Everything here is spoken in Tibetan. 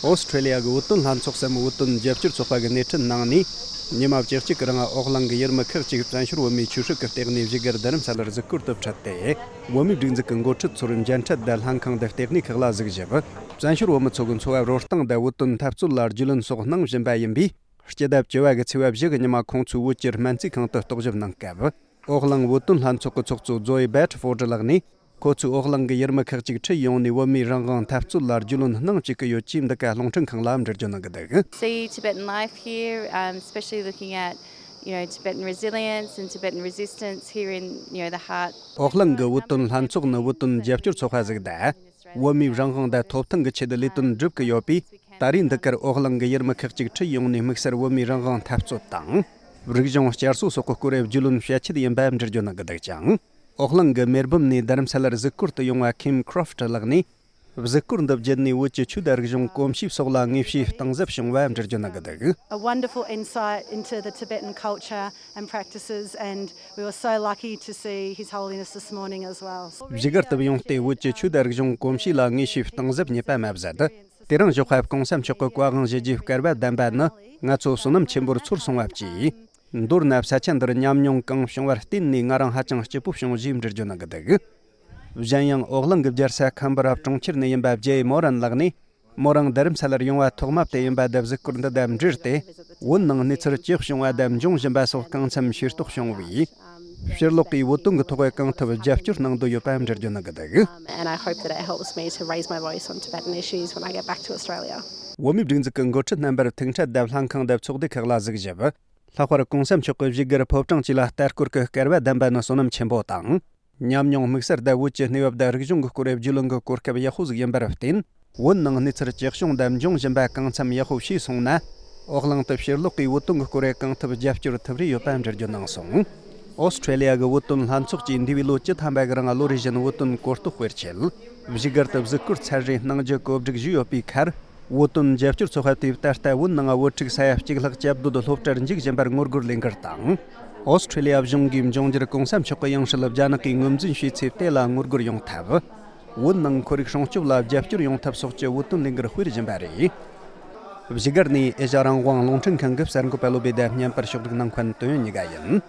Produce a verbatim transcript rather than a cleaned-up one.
ཨོ་སི་ཁྲེ་ལི་ཡ་གི་བོད་དོན་ལྷན་ཚོགས་སམ་བོད་དོན་རྒྱབ་སྐྱོར་ཚོགས་པ་གི་སྣེ་ཁྲིད་གནང་ནས། ཉི་མ་བཅུ་གཅིག་གི་རིང་ཨོ་གླིང་གི་ཡུལ་མི་ཁག་ཅིག་བཙན་བྱོལ་བོད་མིའི་ཆོས་སྲིད་ཀྱི་ལྟེ་གནས་བཞུགས་སྒར་རྡ་རམ་ས་ལར་གཟིགས་སྐོར་དུ་ཁྲིད་དེ། བོད་མིའི་སྒྲིག་འཛུགས་ཀྱི་འགོ་ཁྲིད་ཚོར་མཇལ་འཕྲད་དང་ལྷན་ཁང་དང་ལྟེ་གནས་ཁག་ལ་གཟིགས་ཞིབ། བཙན་བྱོལ་བོད་མི་ཚོ་གི་འཚོ་བ་རོལ་སྟངས་དང་བོད་དོན་འཐབ་རྩོད་ལ་རྒྱུས་ལོན་སོགས་གནང་བཞིན་པ་ཡིན་པས། སྤྱི་ཟླ་བཅུ་བ་གི་ཚེས་པ་བཞི་གི་ཉི་མ་ཁོང་ཚོའི་བོད་ཀྱི་སྨན་རྩིས་ཁང་དུ་རྟོག་ཞིབ་གནང་སྐབས། ཨོ་གླིང་བོད་དོན་ལྷན་ཚོགས་ཀྱི་ཚོགས་གཙོ་ཛོ་ཨི་བེ་ཏྲི་ཧྥོ་ཌི་ལགས་ནས། ཁོ་ཚོས་ཨོ་གླིང་གི་ཡུལ་མི་ཁག་ཅིག་ཁྲིད་ཡོང་ནས་བོད་མིའི་རང་དབང་འཐབ་རྩོད་ལ་རྒྱུས་ལོན་གནང་བཅུག་གི་ཡོད་ཅེས་འདི་ག་རླུང་འཕྲིན་ཁང་ལ་འགྲེལ་བརྗོད་གནང་གི་འདུག། See Tibetan life here, um, especially looking at, you know, Tibetan resilience and Tibetan resistance here in, you know, the heart. ཨོ་གླིང་གི་བོད་དོན་ལྷན་ཚོགས་ནི་བོད་དོན་རྒྱབ་སྐྱོར་ཚོགས་པ་ཟིག་དང་། བོད་མིའི་རང་དབང་དང་ཐོབ་ཐང་གི་ཆེད་ལས་དོན་སྒྲུབ་ཀྱི་ཡོད་པས། ད་རེས་འདི་གར་ཨོ་གླིང་གི་ཡུལ་མི་ཁག་ཅིག་ཁྲིད་ཡོང་ནས་དམིགས་བསལ་བོད་མིའི་རང་དབང་འཐབ་རྩོད་དང་། རིག་གཞུང་བསྐྱར་གསོ་སོགས་ཀྱི་སྐོར་རྒྱུས་ལོན་བྱེད་ཆེད་ཡིན་པ་འགྲེལ་བརྗོད་གནང་གི་འདུག་ཅིང་། ཨོ་གླིང་གི་མེལ་བྷོན་ནས་རྡ་རམ་ས་ལར་གཟིགས་སྐོར་དུ་ཡོང་བ་ཁིམ་ཁྲོ་ཕི་ཊི་ལགས་ནས། གཟིགས་སྐོར་འདི་བརྒྱུད་ནས་བོད་ཀྱི་ཆོས་དང་རིག་གཞུང་གོམས་གཤིས་སོགས་ལ་དངོས་བྱུང་གཏིང་ཟབ་བྱུང་བ་འགྲེལ་བརྗོད་གནང་གི་འདུག། A wonderful insight into the Tibetan culture and practices, and we were so lucky to see His Holiness this morning as well. བཞུགས་སྒར་དུ་ཡོང་སྟེ་བོད་ཀྱི་ཆོས་དང་རིག་གཞུང་གོམས་གཤིས་ལ་དངོས་བྱུང་གཏིང་ཟབ་རྙེད་པ་མ་ཟད། དེ་རིང་ཞོགས་པ་གོང་ས་མཆོག་གི་བཀའ་དབང་ཞུ་རྒྱུའི་སྐལ་བ་ལྡན་པ་ནི་ང་ཚོ་བསོད་ནམས་ཆེན་པོར་ཚོར་སོང་བ་བཅས། མདོར་ན་ས་ཆ་འདིར་ཉམས་མྱོང་གང་བྱུང་བར་བརྟེན་ནས་ང་རང་ཧ་ཅང་སྐྱིད་པོ་བྱུང་ཞེས་འགྲེལ་བརྗོད་གནང་གི་འདུག། གཞན་ཡང་ཨོ་གླིང་གི་རྒྱལ་ས་ཁམ་བུ་ར་གྲོང་ཁྱེར་ནས་ཡིན་པ་ཇེ་མོ་རན་ལགས་ནས། མོ་རང་རྡ་རམ་ས་ལར་ཡོང་བ་ཐོག་མ་དེ་ཡིན་པ་དང་གཟིགས་སྐོར་འདི་དང་འབྲེལ་ ཏེ། བོད་ནང་གནས་ཚུལ་ཅི་བྱུང་བ་དང་འབྱུང་བཞིན་པ་སོགས་གང་འཚམ་ཤེས་རྟོགས་བྱུང་བས། ཕྱིར་ལོག་གིས་བོད་དོན་གྱི་ཐོག་གང་ཐུབ་རྒྱབ་སྐྱོར་གནང་འདོད་ཡོད་པ་འགྲེལ་བརྗོད་གནང་གི་འདུག། Um, and I hope that it helps me to raise my voice on Tibetan issues when I get back to Australia. བོད་མིའི་སྒྲིག་འཛུགས་ཀྱི་འགོ་ཁྲིད་རྣམ་པར་ཐུག་འཕྲད་དང་ལྷན་ཁང་དང་ཚོགས་སྡེ་ཁག་ལ་གཟིགས་ཞིབ། ལྷག་པར་གོང་ས་མཆོག་གི་བཞུགས་སྒར་ཕོ་བྲང་བཅས་ལ་ལྟ་སྐོར་གྱི་སྐལ་བ་ལྡན་པ་ནི་བསོད་ནམས་ཆེན་པོ་དང་། ཉམས་མྱོང་དམིགས་བསལ་དང་བོད་ཀྱི་གནས་བབ་དང་རིག་གཞུང་གི་སྐོར་རྒྱུས་ལོན་གྱི་གོ་སྐབས་ཡག་པོ་ཟིག་ཡིན་པར་བརྟེན། བོད་ནང་གནས་ཚུལ་ཅི་བྱུང་དང་འབྱུང་བཞིན་པ་གང་འཚམ་ཡག་པོ་ཤེས་སོང་ན། ཨོ་གླིང་དུ་ཕྱིར་ལོག་གིས་བོད་དོན་གྱི་སྐོར་གང་ཐུབ་རྒྱབ་སྐྱོར་ཐུབ་རེ་ཡོད་པ་འགྲེལ་བརྗོད་གནང་སོང་། ཨོ་སི་ཁྲེ་ལི་ཡ་གི་བོད་དོན་ལྷན་ཚོགས་ཀྱིས་འདས་པའི་ལོ་བཅུ་ཐམ་པ་གི་རིང་བློ་རིག་བཞིན་བོད་དོན་གོ་རྟོགས་སྤེལ་ཆེད། བཞུགས་སྒར་དུ་གཟིགས་སྐོར་ཚད་རེ་གནང་རྒྱུ་གོ་སྒྲིག་ཞུས་ཡོད་པའི་ཁར། བོད་དོན་རྒྱབ་སྐྱོར་ཚོགས་པ་དེས་ད་ལྟ་བོད་ནང་བོད་ཕྲུག་ས་ཡ་གཅིག་ལྷག་སྐྱབས་འགྲོ་སློབ་གྲྭར་འཇུག་བཞིན་པར་ངོ་རྒོལ་ལས་འགུལ་དང་། ཨོ་སི་ཁྲེ་ལི་ཡ་གཞུང་གིས་འབྱུང་འགྱུར་གོང་ས་མཆོག་གི་ཡང་སྲིད་རྒྱ་ནག་གིས་ངོས་འཛིན་བྱས་ཚེ་དེ་ལ་ངོ་རྒོལ་ཡོང་ཐབས། བོད་ནང་ཁོར་ཡུག་སྲུང་སྐྱོབ་ལ་རྒྱབ་སྐྱོར་ཡོང་ཐབས་སོགས་ཀྱི་བོད་དོན་ལས་འགུལ་སྤེལ་བཞིན་པ་རེད། བཞུགས་སྒར་ནས་ཨེ་ཤ་རང་དབང་རླུང་འཕྲིན་ཁང་གི་གསར་འགོད་པ་བློ་བྷེ་དང་བརྙན་པར་ཕྱོགས་སྒྲིག་གནང་མཁན་དོན་ཡོད་གཉིས་ཀ་ཡིན།